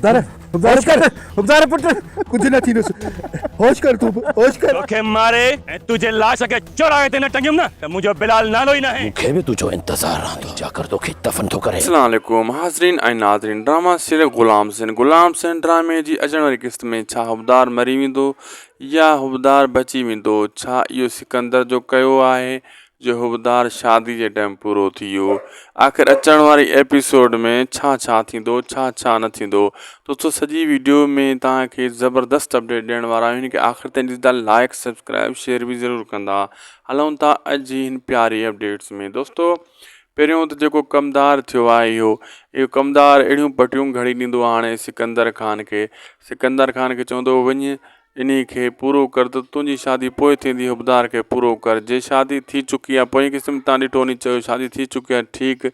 حبدار حبدار هوش ڪر حبدار پٽ ڪجهه نه ٿيندس هوش ڪر تون به هوش ڪر. توکي ماري ۽ تنهنجي لاش کي چوراهي تي نه ٽنگيم نه ته منهنجو بلال نالو ئي ناهي. مون کي به تنهنجو انتظار رهندو چاڪر توکي دفن ٿو ڪري. اسلام عليڪم حاضرين ۽ ناظرين ڊراما سيريل غلام حسين غلام حسين ڊرامي جي اچڻ واري قسط ۾ ڇا حبدار مري ويندو يا حبدار بچي ويندو ڇا اهو سڪندر جو ڪيو آهي جو حبدار شادي جي ٽائيم پورو ٿي ويو آخر اچڻ واري ايپيسوڊ ۾ ڇا ڇا ٿيندو ڇا ڇا نه ٿيندو دوستو سڄي ويڊيو ۾ توهان کي زبردست اپڊيٽ ڏيڻ وارا آهيون ان کي آخر تائين ڏسندا لائڪ سبسڪرائب شيئر به ضرور ڪندا هلون ٿا اڄ جي هن پياري اپڊيٽس ۾ دوستو پهريون ته جيڪو ڪمدار ٿيو آهي اهو اهو ڪمدار اهڙيون پٽيون گهڙي ڏيندو هاڻي سڪندر خان کي سڪندر خان کي چوندو وڃ انهي کي پورو ڪر ته تنهنجي شادي پوء ٿيندي حبدار کي پورو ڪر جي شادي ٿي چڪي آ پوئين قسم تان ڏٺو انهي چيو شادي ٿي چڪي آ ٺيڪ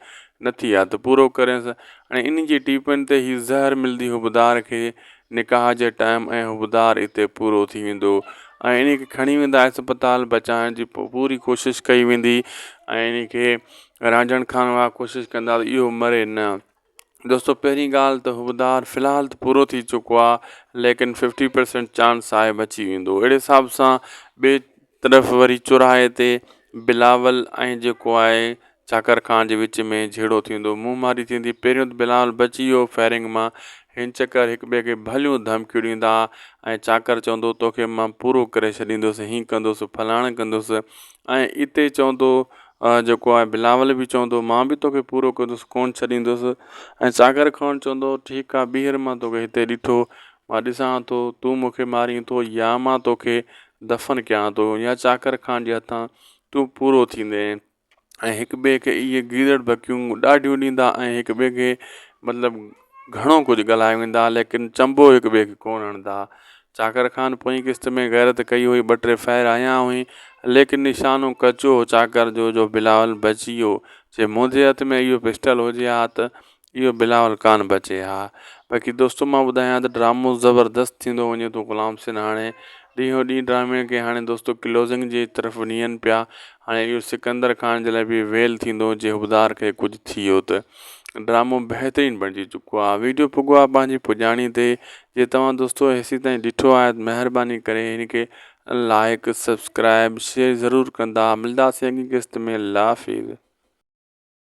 نه ٿي آ ته پورو ڪرينس ۽ انهي جي ٽيپن تي هي زهر ملدي حبدار کي نڪاح جي ٽائيم ۽ حبدار اتي پورو ٿي ويندو ۽ انهي کي کڻي ويندا اسپتال بچائڻ جي پوري ڪوشش ڪئي ويندي ۽ انهي کي رانجهڻ خان وارا ڪوشش ڪندا ته اهو مري نه. دوستو پهرين ڳالهه ته حبدار في الحال ته پورو ٿي چڪو آ ليڪن ففٽي پرسنٽ چانس آهي بچي ويندو اهڙي حساب سان ٻئي طرف وري چوراهي تي بلاول ۽ جيڪو آهي چاڪر خان جي وچ ۾ جهيڙو ٿيندو منهن ماري ٿيندي پهريون ته بلاول بچي ويو فائرنگ مان هن چڪر هڪ ٻئي کي ڀليون ڌمڪيون ڏيندا ۽ چاڪر چوندو توکي مان پورو ڪري ڇڏيندس هين ڪندس فلاڻ ڪندس ۽ اتي چوندو جيڪو آهي بلاول به چوندو مان به توکي پورو ڪندس ڪونه ڇڏيندس ۽ چاڪر خان چوندو ٺيڪ آهي ٻيهر مان توکي هتي ڏٺو مان ڏسان ٿو تون مون کي مارين ٿو يا مان توکي دفن ڪيان ٿو يا چاڪر خان جي هٿان تون پورو ٿيندين ۽ هڪ ٻئي کي اهي گيدڙ ڀڪيون ڏاڍيون ڏيندا ۽ هڪ ٻئي کي مطلب گهڻو ڪجهه ڳالهائي ويندا ليڪن چنبو هڪ ٻئي کي ڪونه هڻندا. چاڪر خان پوئين قسط ۾ غيرت ڪئي هئي ٻه ٽي فائر هنيا هئين ليڪن نشانو ڪچو هو چاڪر جو جو بلاول بچي ويو جي منهنجي هٿ ۾ اهو پسٽل هجي ها ته اهو بلاول ڪانه بچي ها باقي دوستو مان ٻڌايان ته ڊرامو زبردست ٿيندو وڃي ٿو غلام حسين هاڻي ڏينهون ڏينهن ڊرامي کي هاڻي دوستو ڪلوزنگ جي طرف نين پيا هاڻي اهو سڪندر خان جي لاء به ويل ٿيندو جي حبدار کي ڪجهه ٿي ويو ته ڊرامو بهترين بڻجي چڪو آهي ويڊيو پڳو آهي پنهنجي پڄاڻي تي جي توهان دوستو هيسي تائين ڏٺو آهي ته مهرباني ڪري هن کي لائڪ سبسڪرائب شيئر ضرور ڪندا ملداسين اڳي قسط ۾ الله حافظ.